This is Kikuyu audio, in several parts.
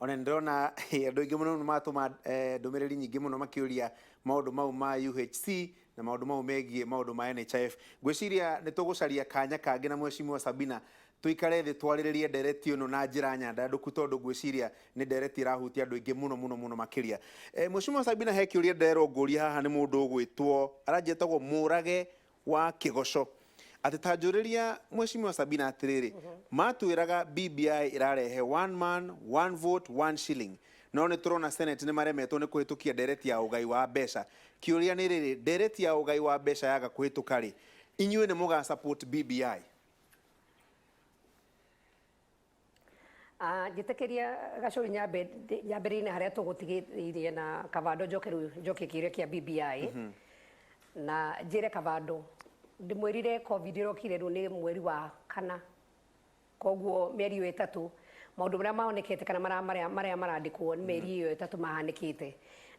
Ona nĩndĩrona andũ aingĩ mũno nĩmatũma ndũmĩrĩri nyingĩ mũno makĩũria maũndũ mau ma UHC na maũndũ mau megiĩ maũndũ ma NHIF. Ngwĩciria nĩ tũgũcaria kanya kangĩ na Mheshimiwa Sabina tũikare thĩ twarĩrĩrie ndereti ĩno na njĩra nyandandũku tondũ ngwĩciria nĩ ndereti ĩrahutia andũ aingĩ mũno mũno mũno makĩria. Mheshimiwa Sabina he kĩũria nderwo ngũrie haha nĩ mũndũ ũgwĩtwo aranjia etagwo Mũrage wa Kĩgoco atĩ ta njũrĩria Mheshimiwa Sabina atĩrĩrĩ, matwĩraga BBI ĩrarehe one man one vote one shilling no nĩ tũrona Senate nĩ maremetwo nĩ kũhĩtũkia ndereti ya ũgai wa mbeca. Kĩũria nĩ rĩrĩ, ndereti ya ũgai wa mbeca yaga kũhĩtũka rĩ, inyuĩ nĩ mũga support BBI? Ah, njĩtĩkĩria Gacũri nyambe nyambĩrĩrie na harĩa tũgũtigĩrĩirie na Kavando njoke rĩu njokie kĩũria kĩa BBI na njĩre Kavando ndĩmwĩrire covid ĩrokire rĩu nĩ mweri wa kana koguo mĩeri ĩyo ĩtatũ maũndũ marĩa maonekete kana marĩa marĩa marandĩkwo nĩ mĩeri ĩyo ĩtatũ mahanĩkĩte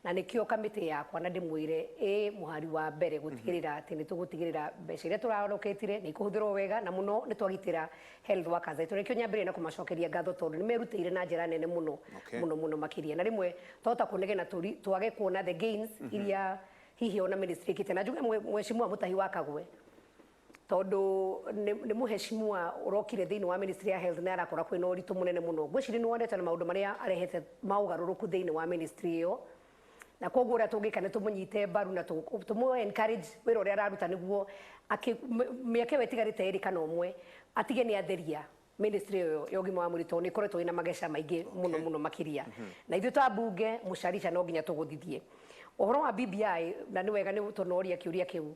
na nĩkĩo kamĩtĩ yakwa na ndĩmwĩre ĩ mũhari wa mbere gũtigĩrĩra atĩ nĩ tũgũtigĩrĩra mbeca iria tũraroketire nĩ ikũhũthĩrwo wega na mũno nĩ twagitĩra health workers aitũ nĩkĩo nyambĩrĩria na kũmacokeria ngatho tondũ nĩ merutĩire na njĩra nene mũno mũno mũno makĩria na rĩmwe twahota kũnegena twage kuona the gains iria hihi ona ministry ĩkĩte na njuge mheshimiwa Mutahi wa Kagwe tondũ nĩ mũheshimiwa ũrokire thĩinĩ wa ministry ya health na arakora kwĩna ũritũ mũnene mũno ngwĩciria nĩ wonete na maũndũ marĩa arehete ma ũgarũrũku thĩinĩ wa ministry ĩyo na koguo ũrĩa tũngĩka nĩ tũmũnyite mbaru na tũmũ encourage wĩra ũrĩa araruta nĩguo mĩaka ĩyo ĩtigarĩte ĩrĩ kana ũmwe atige nĩ atheria ministry ĩyo ya ũgima wa mwĩrĩ tondũ nĩ ĩkoretwo ĩna mageca maingĩ mũno mũno makĩria na ithuĩ ta mbunge mũcarica no nginya tũgũthithie ũhoro wa BBI na nĩ wega nĩ tondũ kĩũria kĩu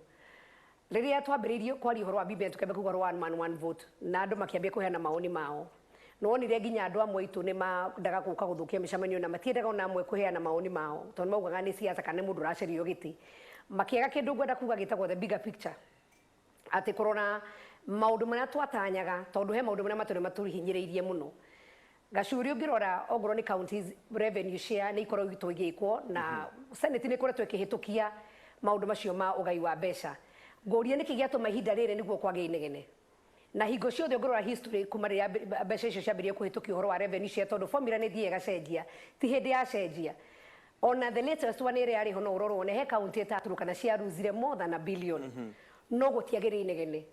rĩrĩa twambĩrĩirie kwaria ũhoro wa BBI tukĩambia kuga ũhoro wa one man one vote na andũ makĩambia kũheana mawoni mao nĩwonire nginya andũ amwe aitũ nĩ mendaga gũka gũthũkia mĩcemanio na matiendaga ona amwe kũheana mawoni mao tondũ nĩ maugaga nĩ siasa kana nĩ mũndũ ũracario gĩtĩ makĩaga kĩndũ ngwenda kuga gĩtagwo the bigger picture atĩ kũrora maũndũ marĩa twatanyaga tondũ he maũndũ marĩa matũrĩ matũhinyĩrĩirie mũno Gacuri ũngĩrora ongorwo nĩ counties revenue share nĩ ikoretwo igĩkwo na Senate nĩ ĩkoretwo ĩkĩhĩtũkia maũndũ macio ma ũgai wa mbeca ngũrie nĩkĩ gĩatũma ihinda rĩrĩ nĩguo kwagĩa inegene na hingo ciothe ũngĩrora history kuma rĩrĩa mbeca icio ciambĩrĩrie kũhĩtũkia ũhoro wa revenue share tondũ formula nĩ ĩthiaga ĩgacenjia ti hĩndĩ yacenjia ona the latest one ĩrĩa yarĩ ho no ũrorwo wone he county ta Turkana ciaruzire more than a billion no gũtiagĩrĩire inegene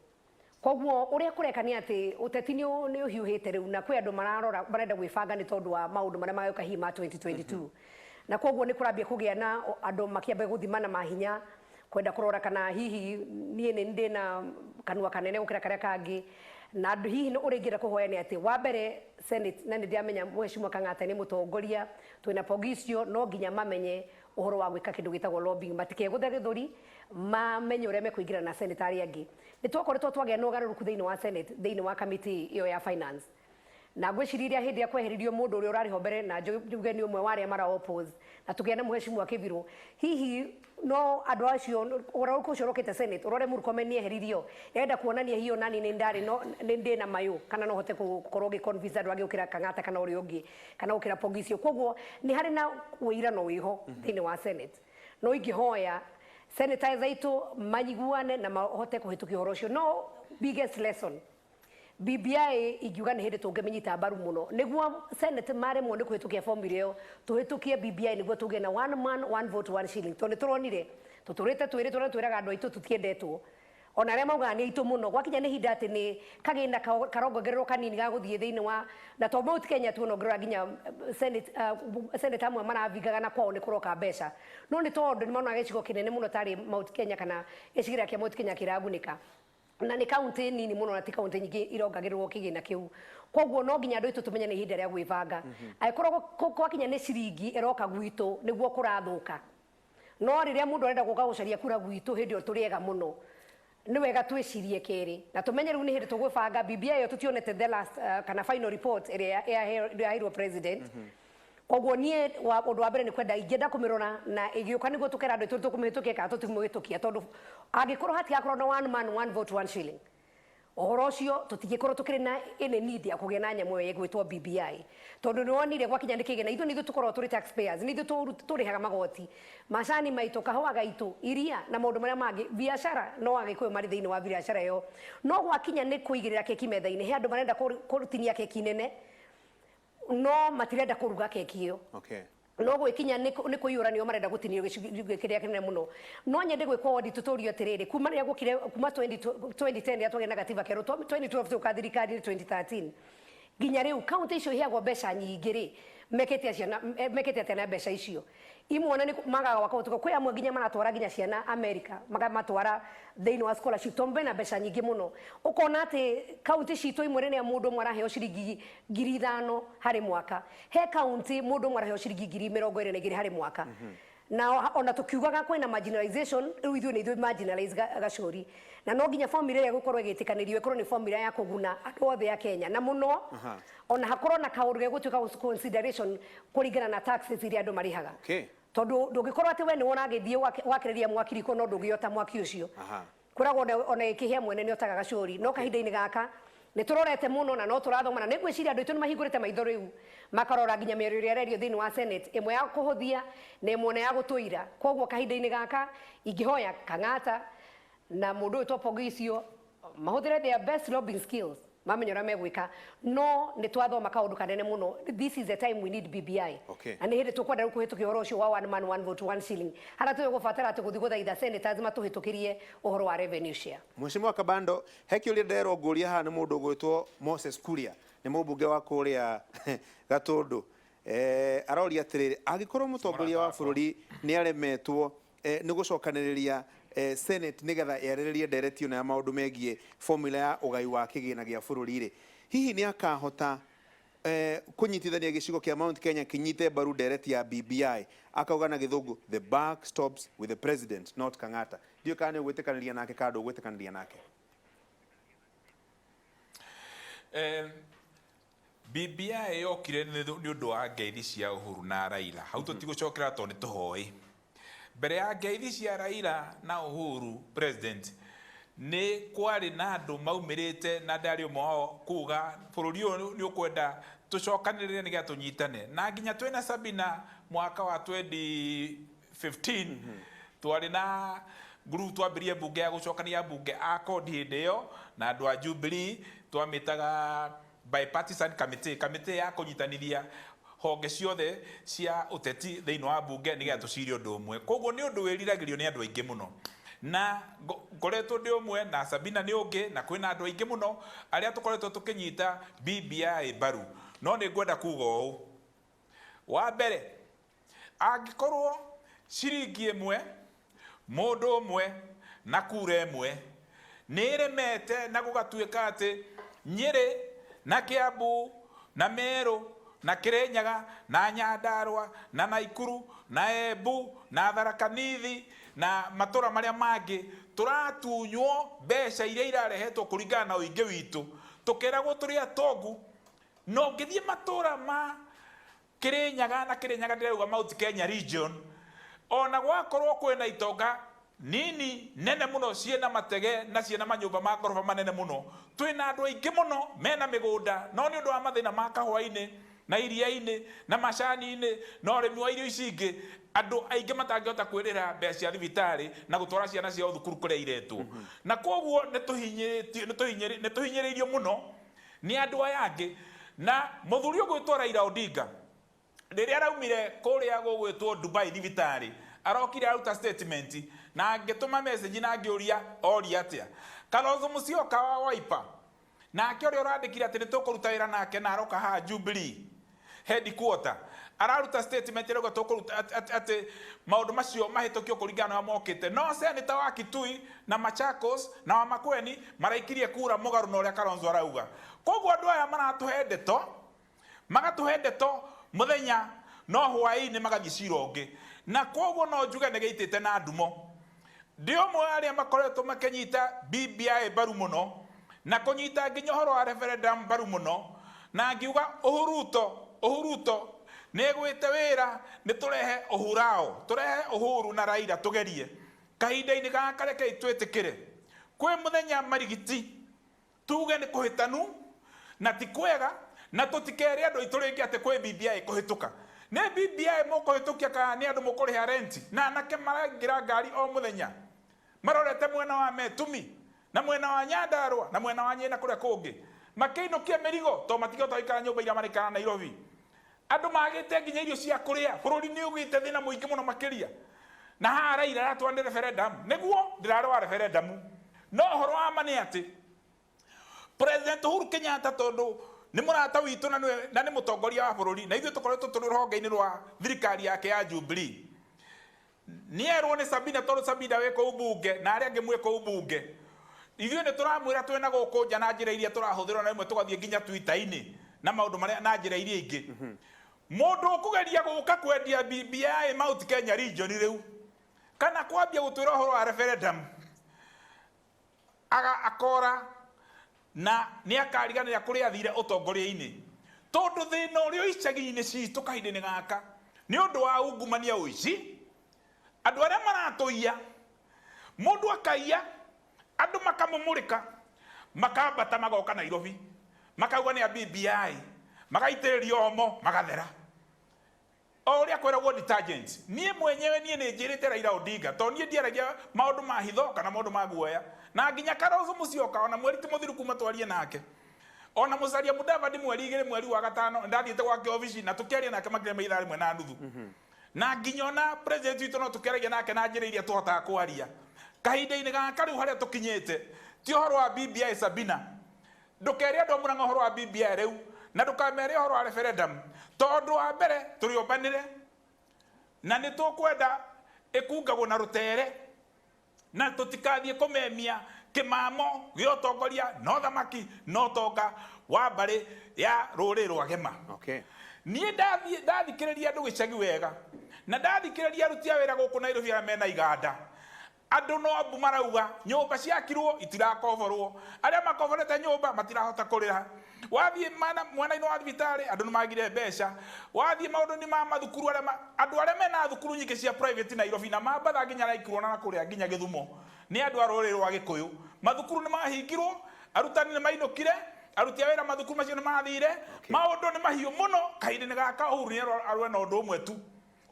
koguo ũrĩa kũreka nĩ atĩ ũteti nĩ ũhiũhĩte rĩu na kwĩ andũ mararora marenda gwĩbanga nĩ tondũ wa maũndũ marĩa magĩũka hihi ma 2022 na koguo nĩ kũrambia kũgĩa na andũ makĩambia gũthimana mahinya kwenda kũrora kana hihi niĩ nĩ ndĩna kanua kanene gũkĩra karĩa kangĩ na andũ hihi ũrĩa ingĩenda kũhoya nĩ atĩ wa mbere Senate na nĩ ndĩramenya Mheshimiwa Kang'ata nĩ mũtongoria twĩna Poghisio no nginya mamenye ũhoro wa gwĩka kĩndũ gĩtagwo lobbying matikegũthe gĩthũri mamenye ũrĩa mekũingĩra na Senate arĩa angĩ nĩ twakoretwo twagĩa na ũgarũrũku thĩinĩ wa Senate thĩinĩ wa committee ĩyo ya finance na ngwĩciria hĩndĩ ya kwehererio mũndũ ũrĩa ũrarĩ ho mbere na njuge nĩ ũmwe wa arĩa mara oppose na tũkĩgĩa na Mheshimiwa Kĩbirũ hihi no andũ acio ũgarũrũku ũcio ũrokĩte Senate ũrore Murkomen nĩ eheririo enda kuonania hihi onani nĩ ndarĩ no nĩ ndĩ na mayũ kana no hote gũkorwo ngĩ convince andũ angĩ gũkĩra Kang'ata kana ũrĩa ũngĩ kana gũkĩra Poghisio koguo nĩ harĩ na wĩirano wĩho thĩinĩ wa Senate no ingĩhoya senators aitũ manyiguane na mahote kũhĩtũkia ũhoro ũcio no biggest lesson BBI ingiuga nĩ hĩndĩ tũngĩmĩnyita mbaru mũno nĩguo Senate maremwo nĩ kũhĩtũkia formula ĩyo tũhĩtũkie BBI nĩguo tũgĩe na one man one vote one shilling tondũ nĩ tũronire tũtũrĩte twĩrĩtwo na twĩraga andũ aitũ tũtiendetwo ona arĩa maugaga nĩ aitũ mũno gwakinya nĩ ihinda atĩ nĩ kagĩna karongongererwo kanini ga gũthiĩ thĩinĩ wa na to Mount Kenya tu ona ũngĩrora nginya Senate Senate amwe maravingaga na kwao nĩ kũroka mbeca no nĩ tondũ nĩ monaga gĩcigo kĩnene mũno tarĩ Mount Kenya kana gĩcigĩrĩra kĩa Mount Kenya kĩragunĩka na nĩ kaunti nini mũno na ti kaunti nyingĩ irongagĩrĩrwo kĩgĩna kĩu koguo no nginya andũ aitũ tũmenye nĩ ihinda rĩa gwĩbanga angĩkorwo gwakinya nĩ ciringi ĩroka gwitũ nĩguo kũrathũka no rĩrĩa mũndũ arenda gũka gũcaria kura gwitũ hĩndĩ ĩyo tũrĩ ega mũno nĩ wega twĩcirie kerĩ na tũmenye rĩu nĩ hĩndĩ tũgwĩbanga BBI ĩyo tũtionete the last kana final report ĩrĩa yaheirwo president koguo niĩ ũndũ wa mbere nĩ kwenda ingĩenda kũmĩrora na ĩgĩũka nĩguo tũkera andũ aitũ tũkũmĩhĩtũkia kana tũtikũmĩhĩtũkia tondũ angĩkorwo hatigakorwo na one man one vote one shilling ũhoro ũcio tũtingĩkorwo tũkĩrĩ na any need ya kũgĩa na nyamũ ĩyo ĩgwĩtwo BBI tondũ nĩ wonire gwakinya nĩ kĩgĩna ithuĩ nĩ ithuĩ tũkoragwo tũrĩ taxpayers nĩ ithuĩ tũrĩhaga magoti macani maitũ kahũa gaitũ iria na maũndũ marĩa mangĩ biacara no agĩkũyũ marĩ thĩinĩ wa biacara ĩyo no gwakinya nĩ kũigĩrĩra keki metha-inĩ he andũ marenda kũtinia keki nene. No matirenda kũruga keki ĩyo. No gwĩkinya nĩ kũiyũra, nĩo marenda gũtinio gĩcunjĩ kĩrĩa kĩnene mũno. No nyende gwĩkwo wondi tũtũrio atĩrĩrĩ, kuma rĩrĩa gũkire, kuma 2010 rĩrĩa twagĩa na gatiba kerũ, 2012 tũka thirikari, 2013 nginya rĩu, kaunti icio iheagwo mbeca nyingĩ rĩ, mekĩte ciana mekĩte atĩa na mbeca icio? Imwe ona nĩ magaga gwaka ũtukũ. Kwĩ amwe nginya maratwara nginya ciana America, makamatwara thĩinĩ wa scholarship tondũ mena mbeca nyingĩ mũno. Ũkona atĩ kaunti citũ imwe, rĩrĩa mũndũ ũmwe araheo ciringi 5,000 harĩ mwaka, he kaunti mũndũ ũmwe araheo ciringi 22,000 harĩ mwaka. Na ona tukiugaga kwĩna marginalization, rĩu ithuĩ nĩ ithuĩ marginalize gacũri, na no nginya formula ĩrĩa ĩgũkorwo ĩgĩtĩkanĩrio ĩkorwo nĩ formula ya kũguna andũ othe a Kenya, na mũno ona hakorwo na kaũndũ gegũtuĩka consideration kũringana na taxes iria andũ marĩhaga, tondũ ndũngĩkorwo atĩ we nĩ ũragĩthiĩ wakĩrĩria mwaki riko no ndũngĩota mwaki ũcio. Kwĩragwo ona ĩkĩhĩa mwene nĩ otaga gacũri. No kahinda-inĩ gaka nĩ tũrorete mũno na no tũrathoma, na nĩ ngwĩciria andũ aitũ nĩ mahingũrĩte maitho rĩu, makarora nginya mĩario ĩrĩa ĩrerio thĩinĩ wa Senate, ĩmwe ya kũhũthia na ĩmwe ona ya gũtũira. Koguo kahinda-inĩ gaka ingĩhoya Kang'ata na mũndũ ũyũ Topogisio mahũthĩre their best lobbying skills, mamenya ũrĩa megwĩka. No nĩ twathoma kaũndũ kanene mũno: this is the time we need BBI. Na nĩ hĩndĩ tũkwenda rĩu kũhĩtũkia ũhoro ũcio wa one man, one vote, one shilling, harĩa tũgũbatara atĩ gũthiĩ gũthaitha senators matũhĩtũkĩrie ũhoro wa revenue share. Mheshimiwa Kabando, he kĩũria nderwo ngũria haha nĩ mũndũ ũgwĩtwo Moses Kuria, nĩ mũmbunge wa kũrĩa Gatũndũ. Aroria atĩrĩrĩ, angĩkorwo mũtongoria wa bũrũri nĩ aremetwo nĩ gũcokanĩrĩria Senate nĩgetha yarĩrĩrie ndereti ĩno ya maũndũ megiĩ formula ya ũgai wa kĩgĩna gĩa bũrũri rĩ, hihi nĩ akahota kũnyitithania gĩcigo kĩa Mount Kenya kĩnyite mbaru ndereti ya BBI? Akauga na gĩthũngũ, "The buck stops with the president, not Kang'ata." Ndiũĩ kana nĩ ũgwĩtĩkanĩria nake kana ndũgwĩtĩkanĩria nake. BBI yokire nĩ ũndũ wa ngeithi cia Uhuru na Raila. Hau tũtigũcokera tondũ nĩ tũhoĩ. Mbere ya ngeithi cia Raila na Uhuru president, nĩ kwarĩ na andũ maumĩrĩte, na ndarĩ ũmwe wao, kuga bũrũri ũyũ nĩ ũkwenda tũcokanĩrĩre nĩgetha tũnyitane. Na nginya twĩna Sabina mwaka wa 2015 twarĩ na group, twambirie mbunge ya gũcokania mbunge a CORD hĩndĩ ĩyo na andũ a Jubilee, twamĩtaga bipartisan committee, committee ya kũnyitanithia honge ciothe cia ũteti thĩinĩ wa mbunge nĩgetha tũcire ũndũ ũmwe. Koguo nĩ ũndũ wĩriragĩrio nĩ andũ aingĩ mũno, na ngoretwo ndĩ ũmwe, na Sabina nĩ ũngĩ, na kwĩna andũ aingĩ mũno arĩa tũkoretwo tũkĩnyita BBI mbaru. No nĩ ngwenda kuga ũũ: wa mbere, angĩkorwo ciringi ĩmwe, mũndũ ũmwe na kura ĩmwe nĩ ĩremete, na gũgatuĩka atĩ Nyĩrĩ na Kiambu na Meru na Kirinyaga na Nyandarua na Naikuru na Embu na Tharaka Nithi na matũra marĩa mangĩ tũratunywo mbeca iria irarehetwo kũringana na ũingĩ witũ, tũkeragwo tũrĩ atongu, no ũngĩthiĩ matũra ma Kirinyaga na Kirinyaga, ndĩrauga Mount Kenya region, ona gwakorwo kwĩna itonga nini nene mũno ciĩna matege na ciĩna manyũmba ma ngoroba manene mũno, twĩna andũ aingĩ mũno mena mĩgũnda, no nĩ ũndũ wa mathĩna ma kahũa-inĩ na iria-inĩ na macani-inĩ na ũrĩmi wa irio ici ingĩ, andũ aingĩ matangĩhota kwĩrĩra mbeca cia thibitarĩ na gũtwara ciana ciao thukuru kũrĩa iretwo. Na koguo nĩ tũhinyĩrĩirio mũno nĩ andũ aya angĩ. Na mũthuri ũgwĩtwo Raila Odinga, rĩrĩa araumire kũrĩa gũgwĩtwo Dubai thibitarĩ, arokire aruta statement na ngĩtũma message na ngĩũria oria atĩa Kalonzo Musyoka wa Wiper, nake ũrĩa ũrandĩkire atĩ nĩ tũkũruta wĩra nake, na aroka haha Jubilee headquarter araruta statement ĩrauga tũkũruta atĩ maũndũ macio mahĩtũkio kũringana na ũrĩa mokĩte. No senator wa Kitui na Machakos na wa Makueni maraikirie kura mũgarũ na ũrĩa Kalonzo arauga. Koguo andũ aya maratũhe ndeto, magatũhe ndeto mũthenya, no hwaĩ-inĩ magathiĩ cira ũngĩ. Na koguo no njuge nĩ gĩitĩte na ndumo. Ndĩ ũmwe wa arĩa makoretwo makĩnyita BBI mbaru mũno, na kũnyita nginya ũhoro wa referendum mbaru mũno, na ngiuga ũhuruto ũhuruto nĩ ĩgwĩte wĩra, nĩ tũrehe ũhurao, tũrehe Uhuru na Raila tũgerie. Kahinda-inĩ gaka rekei twĩtĩkĩre kwĩ mũthenya marigiti tuge nĩ kũhĩtanu na ti kwega, na tũtikere andũ aitũ rĩngĩ atĩ kwĩ BBI kũhĩtũka. Nĩ BBI mũkũhĩtũkia kana nĩ andũ mũkũrĩha renti, na anake maraingĩra ngari o mũthenya marorete mwena wa Metumi na mwena wa Nyandarua na mwena wa Nyĩna kũrĩa kũngĩ, makĩinũkia mĩrigo tondũ matingĩhota gũikara nyũmba iria maraikara Nairobi? Andũ magĩte nginya irio cia kũrĩa. Bũrũri nĩ ũgĩte thĩna mũingĩ mũno makĩria. Na haha Raila aratwara nĩ referendum. Nĩguo ndĩrarĩ wa referendum. No ũhoro wa ma nĩ atĩ President Uhuru Kenyatta tondũ nĩ mũrata witũ na nĩwe na nĩ mũtongoria wa bũrũri na ithuĩ tũkoretwo tũrĩ rũhonge-inĩ rwa thirikari yake ya Jubilee. Nĩerwo nĩ Sabina tondũ Sabina wĩ kũu bunge na arĩa angĩ mwĩ kũu bunge. Ithuĩ nĩ tũramwĩra twĩ na gũkũ nja na njĩra iria tũrahũthĩra na rĩmwe tũgathiĩ nginya Twitter-inĩ na maũndũ marĩa na njĩra iria ingĩ. Mũndũ ũkũgeria gũka kwendia BBI Mount Kenya region rĩu kana kwambia gũtwĩra ũhoro wa referendum aga akora na nĩ akariganĩra kũrĩa athire ũtongoria-inĩ tondũ thĩna ũrĩa wĩ icagi-inĩ citũ kahinda-inĩ gaka nĩ ũndũ wa ungumania ũici andũ arĩa maratũiya mũndũ akaiya andũ makamũmũrĩka makambata magoka Nairobi makauga nĩ a BBI magaitĩrĩrio omo magathera o ũrĩa kwĩragwo detergent. Niĩ mwenyewe niĩ nĩ njĩrĩte Raila Odinga tondũ niĩ ndiaragia maũndũ ma hitho kana maũndũ ma guoya na nginya Kalonzo Musyoka ona mweri ti mũthiru kuma twarie nake ona Musalia Mudavadi mweri igĩrĩ mweri wa gatano ndathiĩte gwake obici na tũkĩaria nake makĩria ma ithaa rĩmwe na nuthu na nginya ona president witũ no tũkĩaragia nake na njĩra iria tũhotaga kwaria kahinda-inĩ gaka rĩu harĩa tũkinyĩte ti ũhoro wa BBI Sabina ndũkere andũ a Murang'a ũhoro wa BBI rĩu na ndũkamere ũhoro wa referendum tondũ wa mbere tũrĩũmbanĩre na nĩ tũkwenda ĩkungagwo na rũtere na tũtikathiĩ kũmemia kĩmamo gĩa ũtongoria no thamaki no ũtonga wa mbarĩ ya rũrĩrĩ rwa Gema. Niĩ ndathiĩ ndathikĩrĩria andũ gĩcagi wega na ndathikĩrĩria aruti a wĩra gũkũ Nairobi arĩa mena iganda andũ no mbu marauga nyũmba ciakirwo itirakoborwo arĩa makoborete nyũmba matirahota kũrĩha wathiĩ mwena-inĩ wa thibitarĩ andũ nĩ magire mbeca wathiĩ maũndũ-inĩ ma mathukuru arĩa andũ arĩa mena thukuru nyingĩ cia private Nairobi na mambatha nginya Laikurwo na kũrĩa nginya Gĩthumo nĩ andũ a rũrĩrĩ rwa Gĩkũyũ mathukuru nĩ mahingirwo arutani nĩ mainũkire aruti a wĩra mathukuru macio nĩ mathire maũndũ nĩ mahiũ mũno kahinda-inĩ gaka Uhuru nĩ arũe na ũndũ ũmwe tu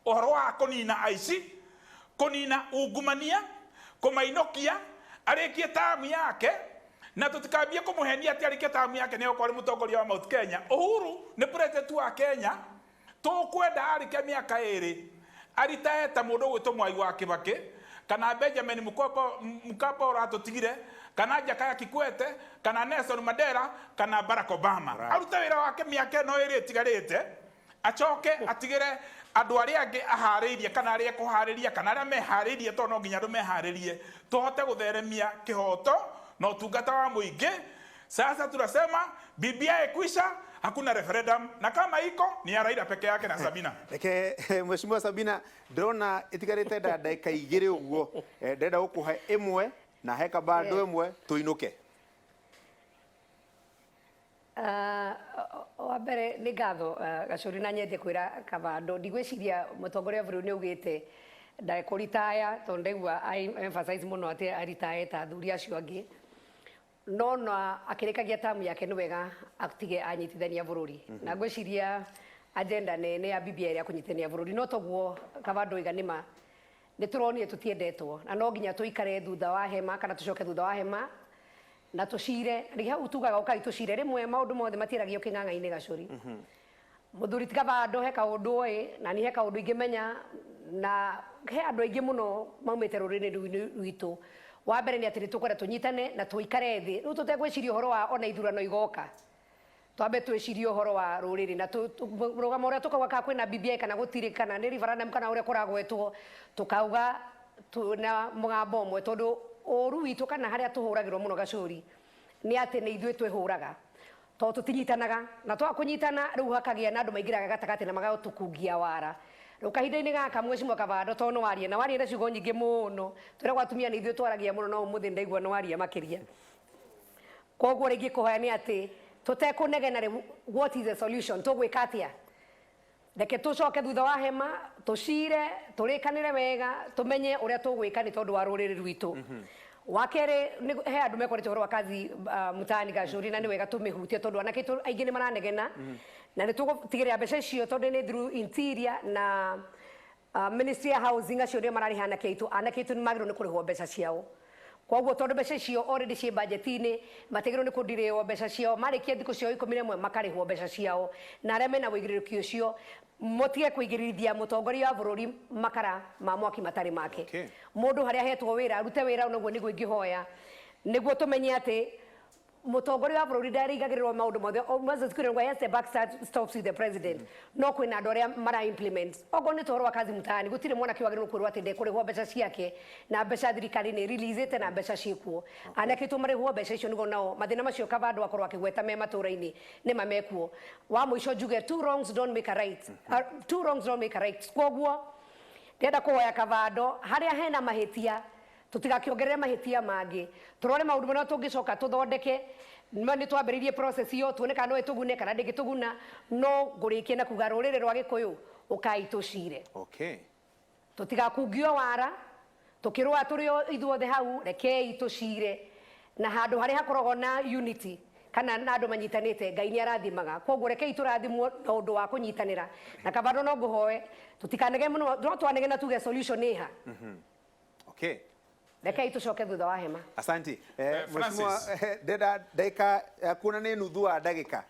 ũhoro wa kũnina aici kũnina ungumania kũmainũkia arĩkie tamu yake na tũtikambie kũmũhenia atĩ arĩkie tamu yake nĩ egũkorwo arĩ mũtongoria wa Mount Kenya. Uhuru nĩ president wa Kenya tũkwenda arĩkia mĩaka ĩrĩ aritae ta mũndũ ũgwĩtwo Mwai wa Kibaki kana Benjamin Mkapa ũratũtigire kana Jakaya Kikwete kana Nelson Mandela kana Barack Obama. Arute wĩra wake mĩaka ĩno ĩrĩ ĩtigarĩte acoke atigĩre andũ arĩa angĩ aharĩirie kana arĩa ekũharĩria kana arĩa meharĩirie tondũ no nginya andũ meharĩrie tũhote gũtheremia kĩhoto na ũtungata wa mũingĩ. Sasa tunasema BBI ikwisha, hakuna referendum na kama iko ni ya Raila peke yake na Sabina. Reke Mheshimiwa Sabina ndĩrona ĩtigarĩte nda ndagĩka igĩrĩ ũguo ndĩrenda gũkũhe ĩmwe na he Kabando ĩmwe tũinũke. Wa mbere nĩ ngatho Gacũri na nyende kwĩra Kabando ndigwĩciria mũtongoria wa bũrũri nĩ augĩte ndekũritaya tondũ ndaigua emphasize mũno atĩ aritaye ta athuri acio angĩ no na akĩrĩkagia tamu yake nĩ wega atige anyitithania bũrũri na ngwĩciria agenda nene ya BBI ya kũnyitithania bũrũri no toguo Kabando iga nĩma nĩ tũronire tũtiendetwo na no nginya tũikare thutha wa hema kana tũcoke thutha wa hema na tũcire rĩ hau tugaga ũkai tũcire rĩmwe maũndũ mothe matiaragio kĩng'ang'a-inĩ Gacũri mũthuri ti Kabando he kaũndũ oĩ na niĩ he kaũndũ ingĩmenya na he andũ aingĩ mũno maumĩte rũrĩrĩ rwitũ wa mbere nĩ atĩ nĩ tũkwenda tũnyitane na tũikare thĩ rĩu tũtegwĩciria ũhoro wa ona ithurano igoka twambe twĩcirie ũhoro wa rũrĩrĩ na mũrũgamo ũrĩa tũkauga kana kwĩna BBI kana gũtirĩ kana nĩ referendum kana ũrĩa kũragwetwo tũkauga na mũgambo ũmwe tondũ ũru witũ kana harĩa tũhũragĩrwo mũno Gacũri nĩ atĩ nĩ ithuĩ twĩhũraga tondũ tũtinyitanaga na twaga kũnyitana rĩu hakagĩa na andũ maingĩraga gatagatĩ na magatũkungia wara rĩu kahinda-inĩ gaka Mheshimiwa Kabando tondũ nĩ waria na waria na ciugo nyingĩ mũno twĩragwo atumia nĩ ithuĩ twaragia mũno no ũmũthĩ ndaigua nĩ waria makĩria koguo rĩngĩ kũhoya nĩ atĩ tũtekũnegena rĩu what is the solution tũgwĩka atĩa reke tũcoke thutha wa hema tũcire tũrĩkanĩre wega tũmenye ũrĩa tũgwĩka nĩ tondũ wa rũrĩrĩ rwitũ wa kerĩ he andũ mekwarĩte ũhoro wa kazi mtaani Gacũri na nĩ wega tũmĩhutie tondũ anake aitũ aingĩ nĩ maranegena na nĩ tũgũtigĩrĩra mbeca icio tondũ nĩ through interior na ministry ya housing acio nĩo mararĩha anake aitũ anake aitũ nĩ magĩrĩirwo nĩ kũrĩhwo mbeca ciao Koguo tondu mbeca icio already ciĩ budget-inĩ, matigĩrĩirwo nĩ kũndirĩo mbeca ciao. Marĩkia thikũ ciao 11 makarĩhwo mbeca ciao. Na arĩa mena ũigĩrĩrĩki ũcio mũtige kũigĩrĩrithia mũtongoria wa bũrũri makara ma mwaki matarĩ make. Mũndũ harĩa ahetwo wĩra arute wĩra, noguo nĩguo ingĩhoya, nĩguo tũmenye atĩ mũtongoria wa bũrũri ndarĩigagĩrĩrwo maũndũ mothe. Moses Kuria, yes, the buck stops with the president, no kwĩna andũ arĩa mara implement. Okorwo nĩ tũhoro wa kazi mtaani, gũtirĩ mwanake wagĩrĩirwo kwĩrwo atĩ ndekũrĩhwo mbeca ciake, na mbeca thirikari nĩ releasĩte na mbeca ciĩkuo. Anake aitũ marĩhwo mbeca icio nĩguo nao mathĩna macio Kabando akorwo akĩgweta me matũra-inĩ nĩma mekuo. Wa mũico njuge, two wrongs don't make a right. Two wrongs don't make a right. Koguo ndĩrenda kũhoya Kabando, harĩa hena mahĩtia tũtigakĩongerere mahĩtia mangĩ, tũrore maũndũ marĩa tũngĩcoka tũthondeke. No nĩ twambĩrĩirie process ĩyo, tuone kana no ĩtũgune kana ndĩngĩtũguna. No ngũrĩkie na kuga, rũrĩrĩ rwa Gĩkũyũ, ũkai tũcire. Tũtigakungio wara tũkĩrũa tũrĩ o ithuothe hau. Rekei tũcire, na handũ harĩa hakoragwo na unity kana na andũ manyitanĩte, Ngai nĩ arathimaga. Koguo rekei tũrathimwo na ũndũ wa kũnyitanĩra. Na Kabando, no ngũhoe tũtikanege mũno, no twanege na tuge solution ĩha. Rekei tũcoke thutha wa hema. Asante. Francis. Mheshimiwa, ndenda ndagĩka kuona nĩ nuthu wa ndagĩka.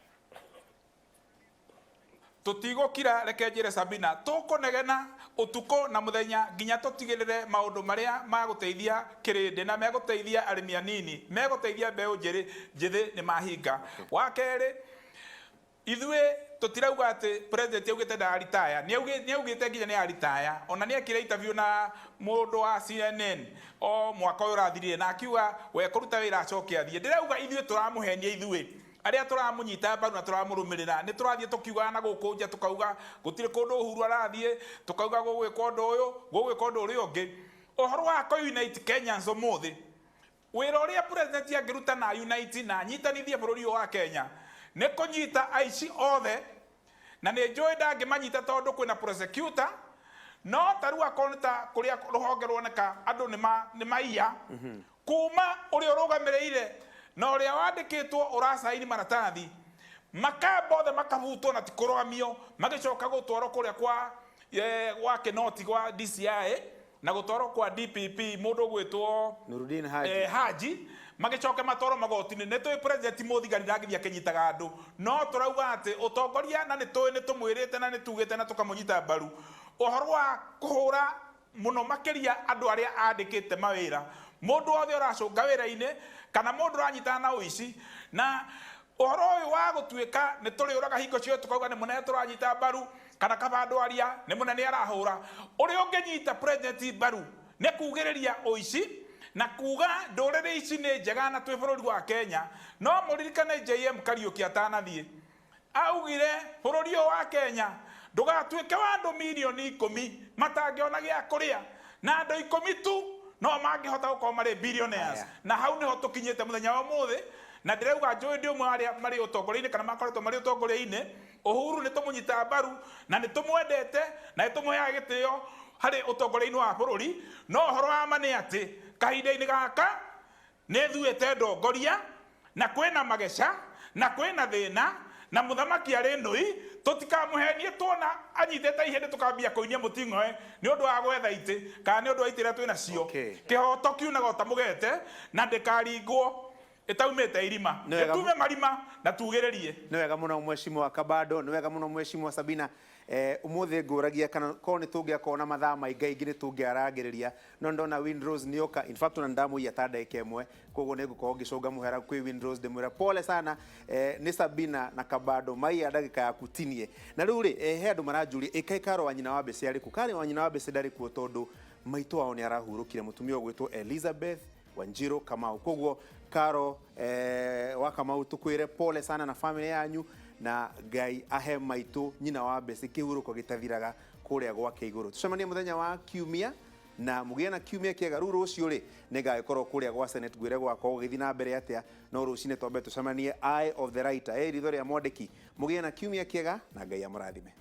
Tũtigũkira. Reke njĩre Sabina, tũkũnegena ũtukũ na mũthenya nginya tũtigĩrĩre maũndũ marĩa magũteithia kĩrĩndĩ na megũteithia arĩmi anini, megũteithia mbeũ njĩrĩ njĩthĩ nĩ mahinga. Wa kerĩ, ithuĩ tũtirauga atĩ president augĩte ndaritaya. Nĩ augĩte nginya nĩ aritaya. Ona nĩ ekire interview na mũndũ wa CNN o mwaka ũyũ ũrathirire, na akiuga we kũruta wĩra acoke athiĩ. Ndĩrauga ithuĩ tũramũhenia, ithuĩ arĩa tũramũnyita mbaru na tũramũrũmĩrĩra, nĩ tũrathiĩ tũkiugaga na gũkũ nja, tũkauga gũtirĩ kũndũ Uhuru arathiĩ, tũkauga gũgwĩka ũndũ ũyũ, gũgwĩka ũndũ ũrĩa ũngĩ. Ũhoro wa kũ-unite Kenyans ũmũthĩ, wĩra ũrĩa president angĩruta na unite na anyitanithie bũrũri ũyũ wa Kenya nĩ kũnyita aici othe, na nĩ njũĩ ndangĩmanyita tondũ kwĩna prosecutor. No ta rĩu akorwo nĩ ta kũrĩa rũhonge ruoneka andũ nĩ maiya, kuma ũrĩa ũrũgamĩrĩire na ũrĩa wandĩkĩtwo ũracaini maratathi, makamba othe makabutwo na ti kũrũgamio, magĩcoka gũtwarwo kũrĩa kwa gwa Kinoti, gwa DCI, na gũtwarwo kwa DPP, mũndũ ũgwĩtwo Nurudin Haji. Haji, magĩcoke matwarwo magoti-inĩ. Nĩ tũĩ president mũthigari ndangĩthiĩ akĩnyitaga andũ, no tũrauga atĩ ũtongoria, na nĩ tũĩ nĩ tũmwĩrĩte na nĩ tugĩte na tũkamũnyita mbaru ũhoro wa kũhũra mũno makĩria andũ arĩa andĩkĩte mawĩra, mũndũ wothe ũracũnga wĩra-inĩ kana mũndũ ũranyitana na ũici. Na ũhoro ũyũ wa gũtuĩka nĩ tũrĩũraga hingo ciothe tũkauga nĩ mũnene tũranyita mbaru kana Kabando aria nĩ mũnene arahũra, ũrĩa ũngĩnyita president mbaru nĩ kugĩrĩria ũici na kuga ndũrĩrĩ ici nĩ njega na twĩ bũrũri wa Kenya. No mũririkane JM Kariũki atanathiĩ augire bũrũri ũyũ wa Kenya ndũgatuĩke wa andũ mirioni 10 matangĩona gĩa kũrĩa, na andũ 10 tu no mangĩhota gũkorwo marĩ billionaires. Na hau nĩho tũkinyĩte mũthenya wa ũmũthĩ, na ndĩrauga njũĩ ndĩ ũmwe wa arĩa marĩ ũtongoria-inĩ kana makoretwo marĩ ũtongoria-inĩ. Uhuru nĩ tũmũnyitaga mbaru na nĩ tũmwendete na nĩ tũmũheaga gĩtĩo harĩ ũtongoria-inĩ wa bũrũri, no ũhoro wa ma nĩ atĩ kahinda-inĩ gaka nĩ thuĩte ndongoria na kwĩna mageca na kwĩna thĩna na mũthamaki arĩ nũi. Tũtikamũhenie, tuona anyitĩte ihĩndĩ tũkambia kũinia mũting'oe nĩ ũndũ wa gwetha itĩ kana nĩ ũndũ wa itĩ iria twĩna cio. Kĩhoto kiunaga o ta mũgete na ndĩkaringwo ĩtaumĩte irima. Nĩ wega. Ĩtume marima na tugĩrĩrie. Nĩ wega mũno, mheshimiwa Kabando. Nĩ wega mũno, mheshimiwa Sabina. Ũmũthĩ ngũragia kana korwo nĩ tũngĩakorwo na mathaa maingaingĩ nĩ tũngĩarangĩrĩria, no ndona Windrose nĩoka. In fact, ona ndamũiya ta ndagĩka 1, koguo nĩ ngũkorwo ngĩcũnga mũhera kwĩ Windrose, ndĩmwĩra pole sana. Nĩ Sabina na Kabando maiya ndagĩka yaku tinie. Na rĩu rĩ, he andũ maranjũria ĩkaĩ Karo wa nyina wa Mbĩcĩ arĩ kũ? Karo wa nyina wa Mbĩcĩ ndarĩ kuo tondũ maitũ wao nĩ arahurũkire, mũtumia ũgwĩtwo Elizabeth Wanjiru Kamau. Koguo Karo wa Kamau, tukwire pole sana na family yanyu, na Ngai ahe maitũ nyina wa Mbĩcĩ kĩhurũko gĩtathiraga kũrĩa gwake igũrũ. Tucemanie mũthenya wa kiumia na mũgĩe na kiumia kĩega. Rĩu rũciũ rĩ, nĩngagĩkorwo kũrĩa gwa Senate, ngwĩre gwakorwo gũgĩthiĩ na mbere atĩa, no rũcinĩ twambe tũcemanie Eye of the Writer, ritho rĩa mwandĩki. Mũgĩe na kiumia kĩega na Ngai amũrathime.